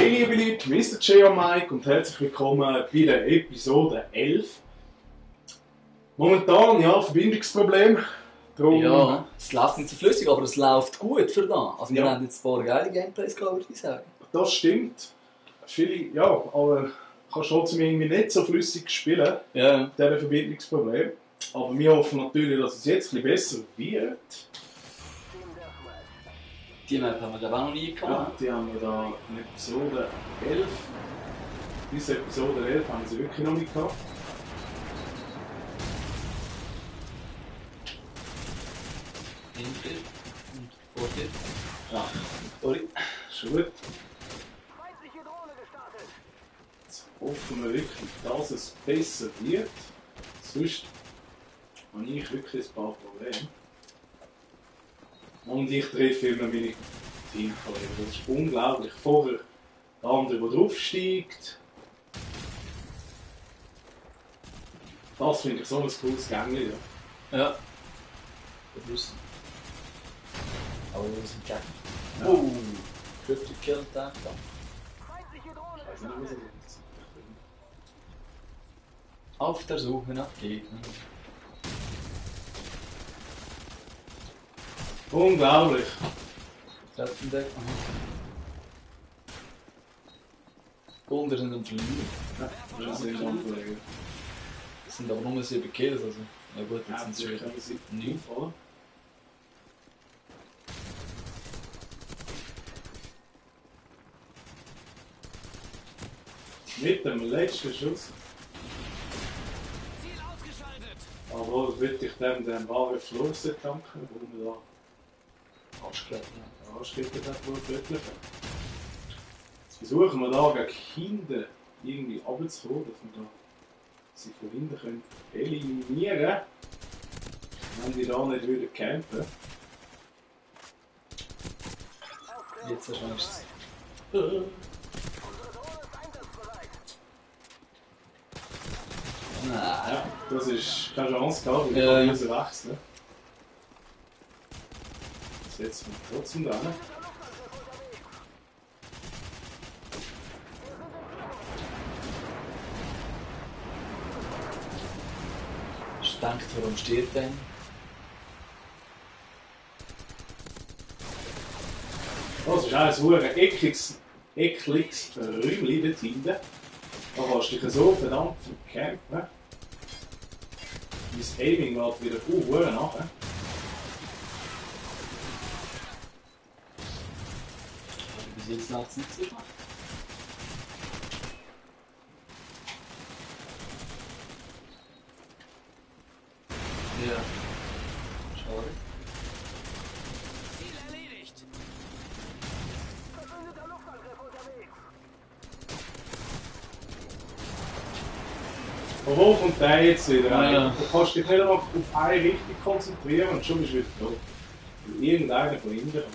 Hey liebe Leute, Mr. J. Mike und herzlich willkommen bei der Episode 11. Momentan, ja, Verbindungsproblem. Darum... Ja, es läuft nicht so flüssig, aber es läuft gut für da. Also wir Ja. haben jetzt ein paar geile Gameplays gehabt, würde ich sagen. Das stimmt. Viele, ja, aber kannst trotzdem irgendwie nicht so flüssig spielen, Ja. dieses Verbindungsproblem. Aber wir hoffen natürlich, dass es jetzt ein bisschen besser wird. Die Map haben wir glaube ich auch noch nie Ja, gehabt. die haben wir da in Episode 11. Bis Episode 11 haben wir sie wirklich noch nicht gehabt. Hinter und vor dir. Ja, Sorry. schon gut. Jetzt hoffen wir wirklich, dass es besser wird. Sonst habe ich wirklich ein paar Probleme. Und ich treffe immer meine Teamkollegen. Das ist unglaublich. Vorher der andere, der draufsteigt. Das finde ich so ein cooles Gängli. Ja. Ja. Das ist aber wir sind Jack. Ja. Oh! Critical Kill Tag da. Ich weiß nicht, was er ist. Auf der Suche nach Gegnern. Unglaublich. Treffen Deck. Wunder sind am Verlieren. Ja, das ist ein Kollege. Es sind aber nur 7 Kills, also. Ja gut, jetzt sind es wir schon können sie nicht. aufholen. Mit dem letzten Schuss. Ziel ausgeschaltet. Aber würde ich dem den wahren Fluss danken, wo wir da angeschrieben hat, wortwörtlich. Jetzt versuchen wir da gegen hinten irgendwie runterzukommen, dass wir da sie von hinten können eliminieren können. Wenn die da nicht wieder campen. Jetzt hast du Angst. Nein. Ja, das ist keine Chance gehabt, weil Ja. wir müssen wechseln. Jetzt setzen wir trotzdem da hin. Ich denke, warum steht denn? Das ist ein super ekliges Räumchen dort hinten. Da kannst du dich so verdammt vercampen. Mein Aiming geht wieder Uhren nachher. Bis jetzt läuft es nicht so schlecht. Ja. Schade. Ziel erledigt. Wo kommt der jetzt wieder rein? Ja. Du kannst dich nicht auf eine Richtung konzentrieren und schon bist du wieder tot. Weil irgendeiner von hinten kommt.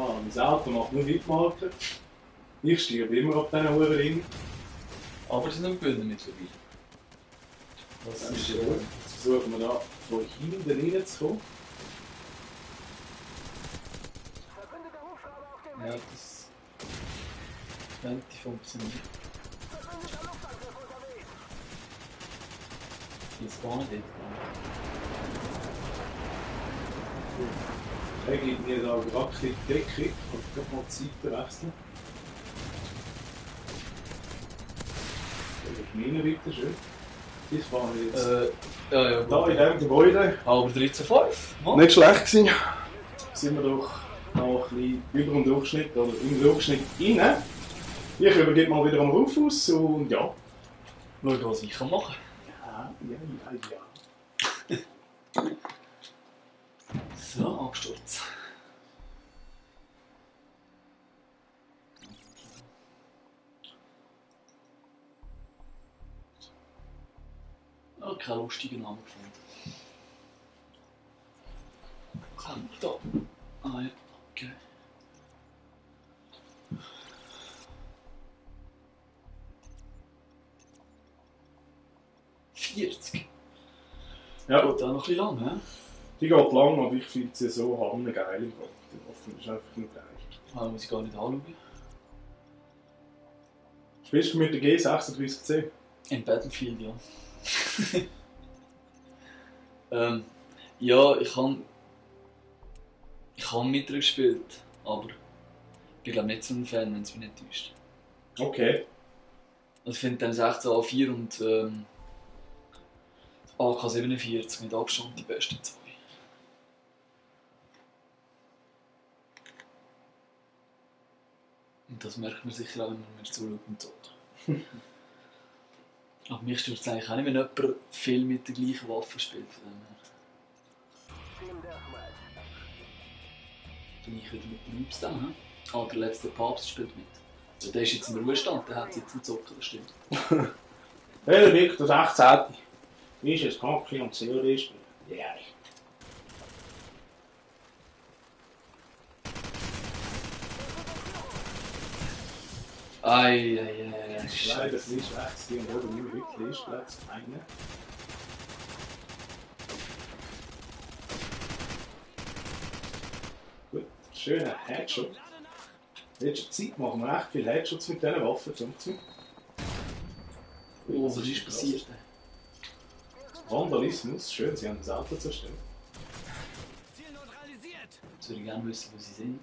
Ah, mein Auto macht nur Hitmarker. Ich steige immer auf diesen Uhren rein. Aber sie sind Bilder mittlerweile. Das ist ja gut. Jetzt versuchen wir da von hinten reinzukommen. Ja, das könnte funktionieren. Jetzt gar nicht. Er gibt mir da gerade ein bisschen Deckung. Ich kann gerade mal die Seite wechseln. Da geht rein, bitte schön. Ich fahre jetzt Ja, da in diesem Gebäude. Aber 13,5? Mann. Nicht schlecht gewesen. Sind wir doch noch ein bisschen über dem Durchschnitt oder im Durchschnitt rein. Ich übergebe mal wieder am Rufus und ja. Schau, was ich machen kann. Ja. So, Absturz. Oh, kein lustigen Namen gefunden. Kann ich da? Ah ja, okay. Ja, Geht auch noch ein bisschen lang, hä? die geht lang, aber ich finde sie so hammergeil im Gott. Die Waffe ist einfach nur geil. Ah, muss ich gar nicht anschauen. Spielst du mit der G36C? Im Battlefield, ja. Ja, ich habe mit ihr gespielt, aber ich bin glaube nicht so ein Fan, wenn es mich nicht täuscht. Okay. Also ich finde dann 16 A4 und AK-47 mit Abstand die besten zwei. Und das merkt man sicher auch, wenn man mir zuschaut und so. Aber mich stört es eigentlich auch nicht, wenn jemand viel mit der gleichen Waffe spielt. Von dem her. Bin ich wieder mit dem Liebsten da, ne? Ah, der letzte Papst spielt mit. Also der ist jetzt im Ruhestand, der hat jetzt zum Zocken, das stimmt. Hey, der Victor 16. Wie ist es? Hockey und COD spielen? Ja. Ei. Das ist leider nicht rechts, die und oben nicht wirklich ist, Platz eine. Gut, schöner Headshot. In letzter Zeit machen wir echt viele Headshots mit diesen Waffen zum Ziehen. Oh, was ist passiert? Vandalismus, schön, sie haben das Auto zerstört. Jetzt würde ich gerne wissen, wo sie sind.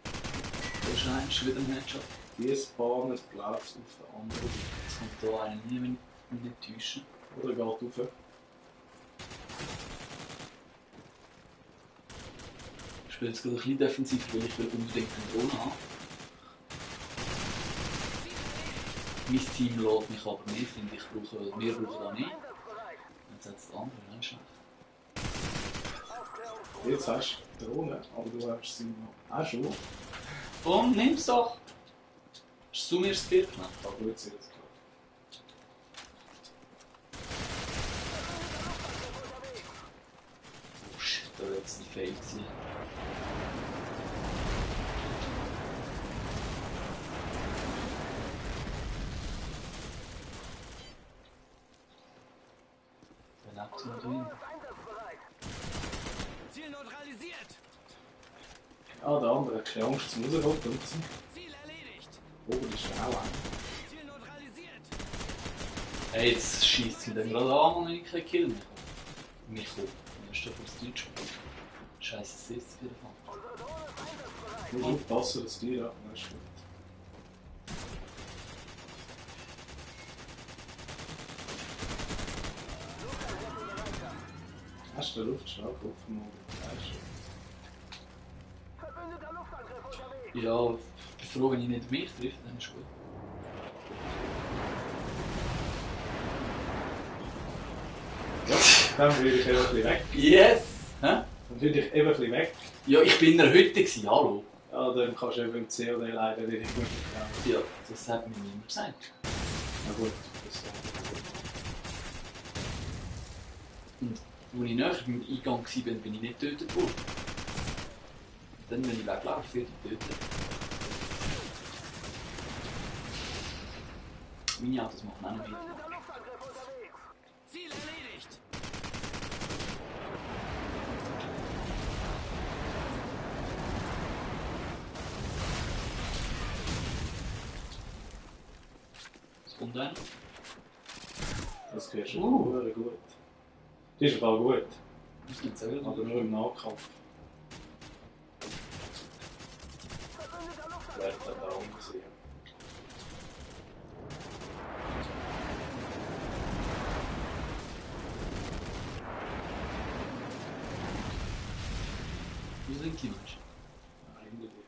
Da ist eins, wieder ein Headshot. Die Bahn bleibt auf der anderen Seite. Jetzt kommt hier einer nie, wenn ich mich nicht täusche. Oder geht rauf. Ich spiele jetzt gerade ein bisschen defensiv, weil ich will unbedingt eine Drohne haben. Mein Team lädt mich aber nicht, finde ich, wir brauchen da nicht. Jetzt hat es der andere, nicht schlecht. Jetzt hast du die Drohne, aber du hast sie noch auch schon. Komm, nimm's doch! Hast du mir das Bild gemacht? Aber gut, sie jetzt klar. Oh shit, da war jetzt ein Fail gewesen. Der lebt so drin. Ziel neutralisiert! Ja, der andere hat keine Angst zum Rauskommen. Ziel erledigt! Oben ist der auch ein. Ziel neutralisiert! Hey, jetzt schießt sie dann gerade an, wenn ich keinen Kill mehr habe. Micho, erst auf das Deutsch. Scheiße, es ist wieder von. Du musst aufpassen, dass die da nicht gut. Hast du den Luftschlag offen oder weißt Verbündeter Luftangriff unterwegs! Ja, ich bin froh, wenn ich nicht mich trifft, dann ist gut. du? Ja, dann würde ich eben ein bisschen weg. Yes! Hä? Dann würde ich eben ein bisschen weg. Ja, ich bin in der Hütte gewesen, hallo. Ja, dann kannst du eben im COD leider nicht gut machen. Ja, das hat mir niemand gesagt. Na gut, das Und als ich näher beim Eingang war, bin ich nicht getötet worden. Dann, wenn ich weglaufe, werde ich getötet. Meine Autos machen auch noch mit. Verbündeter Luftangriff unterwegs! Ziel erledigt! Es kommt einer. Das geht schon gut. Die ist aber gut, Das ist nicht so gut. aber nur im Nahkampf. Verbündeter Luftangriff! Wer hat da angesehen? Wo sind die Menschen? Nein, hinter dir.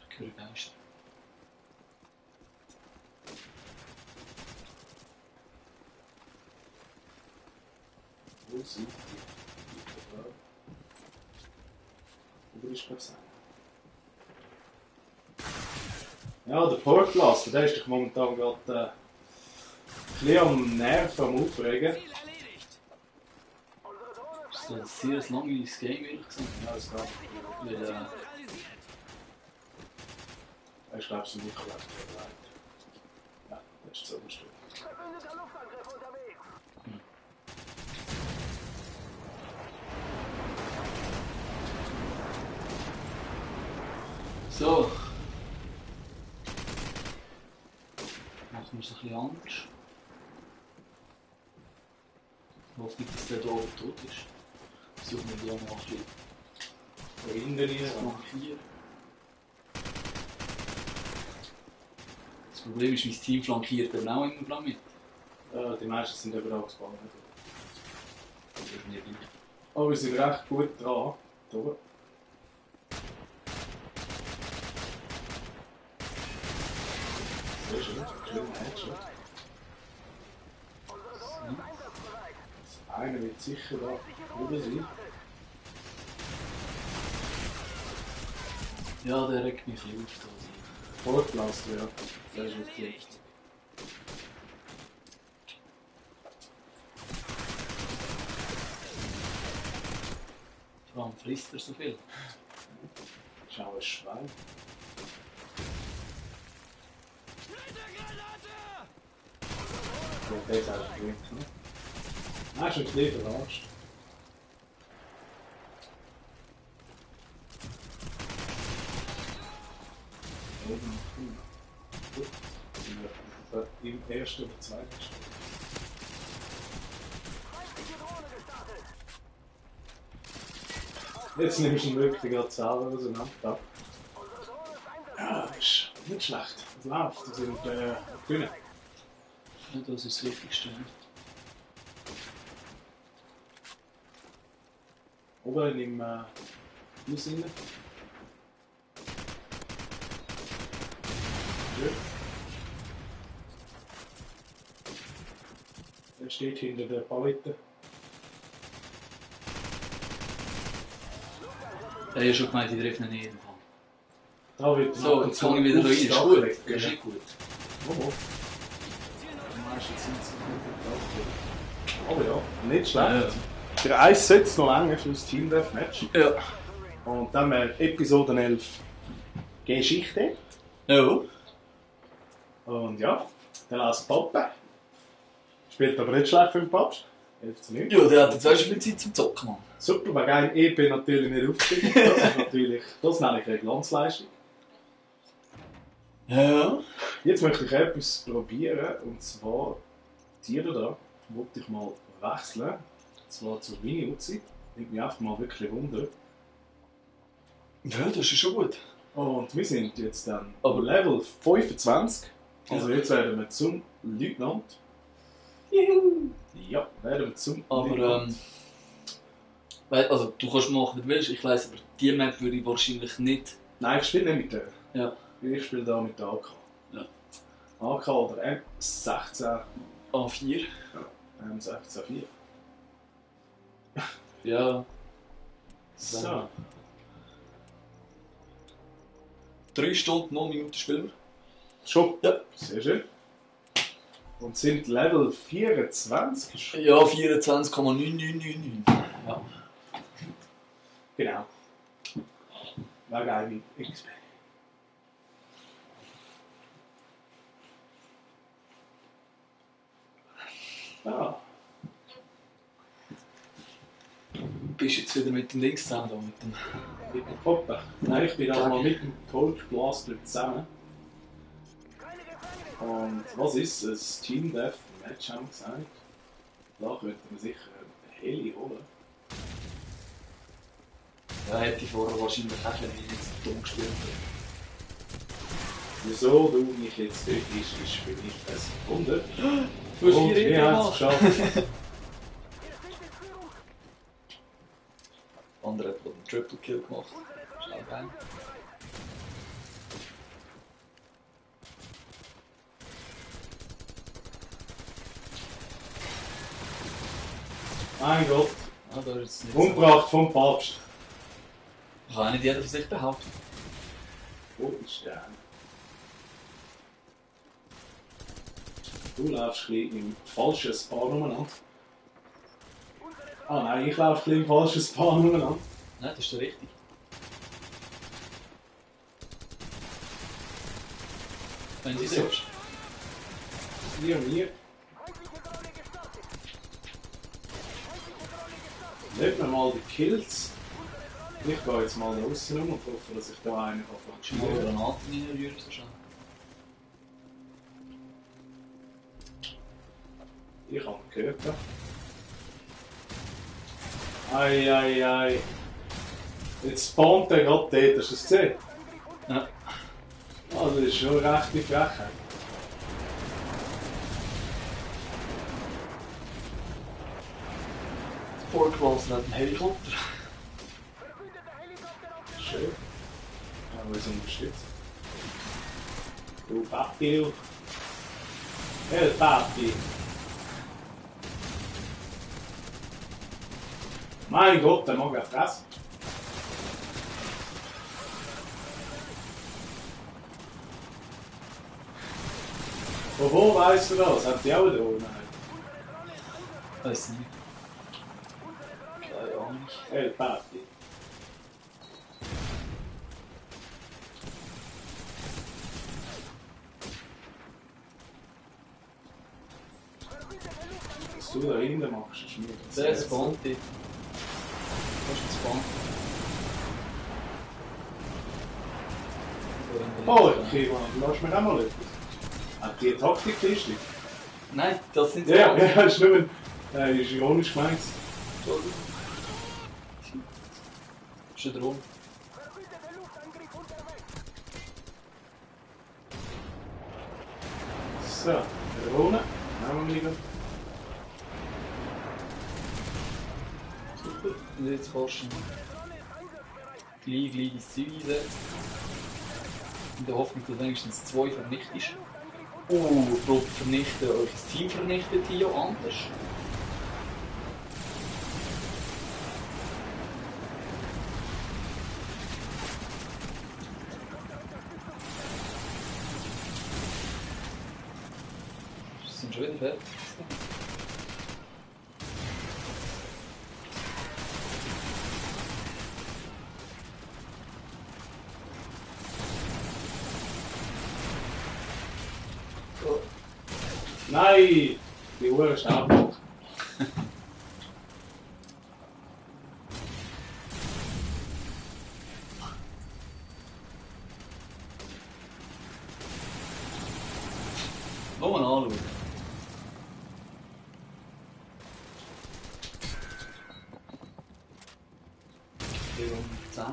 Ich höre Geister. Wo sind die? Wo ist glaube ich einer? Ja, der Portlaster, der ist doch momentan gerade ein bisschen am Nerven, am Aufregen. Ziel erledigt! Das ist ein sehr langweiliges Game, ehrlich gesagt. Ja, das geht. Weil, Neutralisiert! Ich glaube, es ist nicht leid. Ja, das ist so bestimmt. Verbündeter Luftangriff unterwegs! So. Machen wir es ein bisschen anders. Ich hoffe nicht, dass der hier oben tot ist. Versuchen wir hier noch ein bisschen Da hinten rein. zu flankieren. Das Problem ist, mein Team flankiert dann auch immer mit. Die meisten sind eben auch gespawnt. Das ist mir gleich. Aber wir sind recht gut dran. Da oben. Sehr schön. Schöner Headshot. Einer wird sicher da oben sein. Ja, der regt mich ein bisschen auf. Vorgelassen, ja. Das ist wirklich. Vor allem frisst er so viel. Schau, ein Schwein. Ja, der ist auch gut, ne? Nein, ist ein bisschen verarscht. Gut. Im ersten oder zweiten Spiel. Jetzt nimmst du ihn wirklich gerade selber auseinander. Ja, das ist nicht schlecht. Es läuft. Wir sind gewinnen. Ja, das ist das Wichtigste. Oben im Haus rein. Gut. Er steht hinter der Palette. Ich habe schon gemeint, ich treffe ihn nicht. Da wird So, jetzt kann ich wieder rein. Ist gut. Das ist nicht gut. Oh. Meistens sind sie gut. Aber ja, nicht schlecht. Der Eis setzt noch lange für das Team Deathmatch. Ja. Und dann Episode 11 Geschichte. Ja. Und ja, der lässt Poppen. Spielt aber nicht schlecht für den Papst. 11 zu 9. Ja, der hat jetzt auch schon Zeit zum Zocken, Mann. Super, wegen einem EP natürlich nicht aufgestiegen. Das ist natürlich, das nenne ich eine Glanzleistung. Ja. Jetzt möchte ich etwas probieren, und zwar die da wollte ich mal wechseln. Und zwar zur Mini-Uzi. Nimmt mich einfach mal wirklich Wunder. Ja, das ist schon gut. Und wir sind jetzt dann Aber- Level 25. Also Ja. jetzt werden wir zum Leutnant. Juhu! Ja, werden wir zum Aber, Leutnant. also, du kannst machen, wie du willst. Ich weiss, aber die Map würde ich wahrscheinlich nicht. Nein, ich spiele nicht mit der. Ja. Ich spiele da mit der AK. Ja. AK oder M16. A4. M16-4. Ja. So. 3 Stunden, 9 Minuten spielen wir. Schon? Ja. Sehr schön. Und sind Level 24. Ja, 24,9999. Ja. Genau. Wegen einem XP. Ah, Bist jetzt wieder mit dem Dings zusammen da, mit dem. mit dem Poppen. Nein, ich bin auch mal mit dem Cold Blaster zusammen. Und was ist es? Team Deathmatch haben wir gesagt. Da könnte man sicher einen Heli holen. Ja, hätte ich vorher wahrscheinlich auch, wenn ich nicht so dumm gespielt hätte. Wieso du mich jetzt dort ist für mich ein Wunder. Du hast Und 4 wir haben es gemacht. geschafft. Andere hat einen Triple Kill gemacht. Das ist auch geil. Mein Gott. Ah, da ist es nicht Umgebracht vom Papst. so. Kann auch nicht jeder für sich behaupten. Wo ist der? Du läufst ein bisschen im falschen Spawn umeinander. Ah nein, ich laufe ein bisschen im falschen Spawn umeinander. Nein, das ist doch richtig. Wenn sie So. selbst. Mir. Nehmen wir mal die Kills. Ich gehe jetzt mal da außen rum und hoffe, dass ich da einen Schon mal kann. Granaten reinrühren, so schnell. Ich habe ihn gehört. Ei. Jetzt spawnt er gerade dort, hast du das gesehen? Ja. Also das ist schon eine rechte Frechheit. Vorgelassen hat einen Helikopter. Schön. Ja, wir sind unterstützt. Du Papi. El Papi. Mein Gott, der mag ja fressen. Von wo weißt du das? Hat die auch eine Drohne? Weiß nicht. Keine Ahnung. El Papi. Was du da hinten machst, ist mir Der spawnt dort. Was ist ein Spawn? Oh, okay, lass mir auch mal etwas. Hat die eine Taktikliste? Nein, das sind Ja, ist nur ist ironisch gemeint. Entschuldigung. Ist ein Drohne. So, Drohne. Nehmen wir wieder. Super. Und jetzt kannst du gleich das Zeug einsetzen. In der Hoffnung, dass wenigstens 2 vernichtest. Probiert vernichten, euch das Team vernichtet hier anders. Wir sind schon wieder fertig. So. Nein! Die Uhr ist abgebaut. Nur mal anschauen. Okay, 10.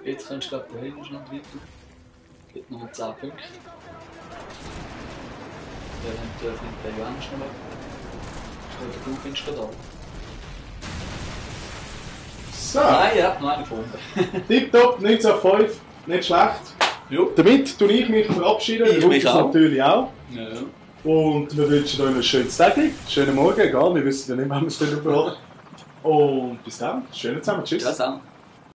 Jetzt kannst du glaube ich den Helden weiter. Gibt noch 10 Punkte. Eventuell findet der Johann noch weg. Oder du findest gerade alle. So, Nein, ihr habt noch einen gefunden. tipptopp, 1905, nicht schlecht. Jo. Damit tue ich mich verabschieden. Ich mich Rufus auch. natürlich auch. Ja. Und wir wünschen euch ein schönes Tag, schönen Morgen, egal, wir wissen ja nicht, wann wir es dann überhaupt. Und bis dann, schönen zusammen, tschüss. Ciao zusammen.